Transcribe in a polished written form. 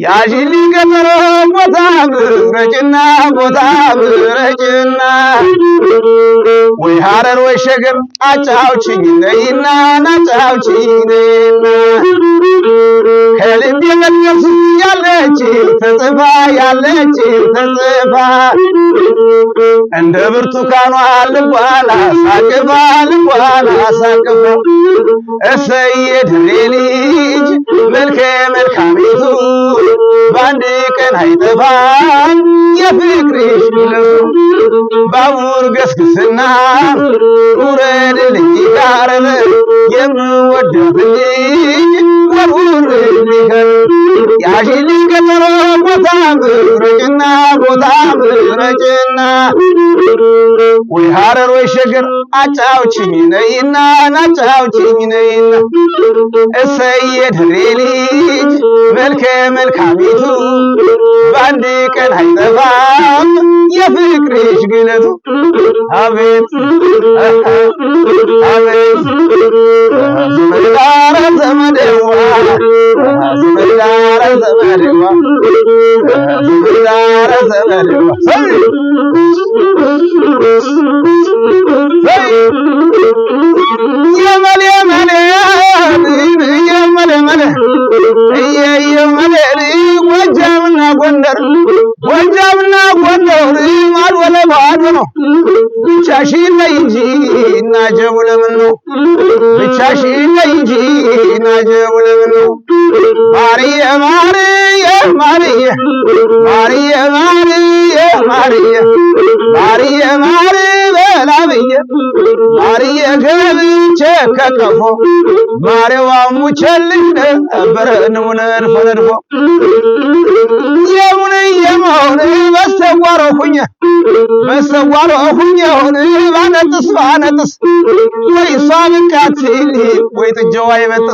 ያዢልኝ ቀጠሮ ቦታ ምረጭና ቦታ ምረጭና ወይ ሐረር ወይ ሸገር አጫውችኝ ነይና አጫውችኝ ነይና ከልቤ መቅደስ ያለች ተጽፋ ያለች ተጽፋ እንደ ብርቱካኗ ልቧን አሳቅፋ ልቧን አሳቅፋ እሰየ ድሬ ልጅ መልከ መልካሚቱ በአንድ ቀን አይጠፋም የፍቅርሽ ግለቱ ባቡር ገስግስና ውረድልኝ ካረር የምወዳት ልጅ ወርውርልኝ ያዢልኝ ቀጠሮ ቦታ ምረጭና ቦታ ምረጭና ወይ ሐረር ወይ ሸገር አጫውችኝ ነይና አጫውችኝ ነይና እሰየ ድሬ ልጅ መልከ መልካሚቱ በአንድ ቀን አይጠፋም የፍቅርሽ ግለቱ። አቤት አቤት ዘመዳረ ዘመዴዋ ዘመዳረ ዘመዴዋ ዘመዳረ ዘመዴዋ የመሌ መሌ የመሌ መሌ የመሌ ጎጃምና ጎንደር ጎጃምና ጎንደር ማዶ ለማዶ ነው። ብቻሽን ነይ እንጂ እናጀቡ ለምን ነው? ብቻሽን ነይ እንጂ እናጀቡ ለምን ነው? ማርየ ማርየ ማርየ ማርየ ማርየ ማርየ ማርየ ማር በላብየ ማርየ ገብቼ ከቀፎ ማሬዋ ሙቸልኝ ነበረ ንሙን ነድፎ ነድፎ የሙን የመሆን በስተጓሮ ሁኘ በስተጓሮ ሁኘ ሆን ባነጥስ ባነጥስ ወይ እሷ ብቃት ወይ ጥጃዋ ይበጥስ።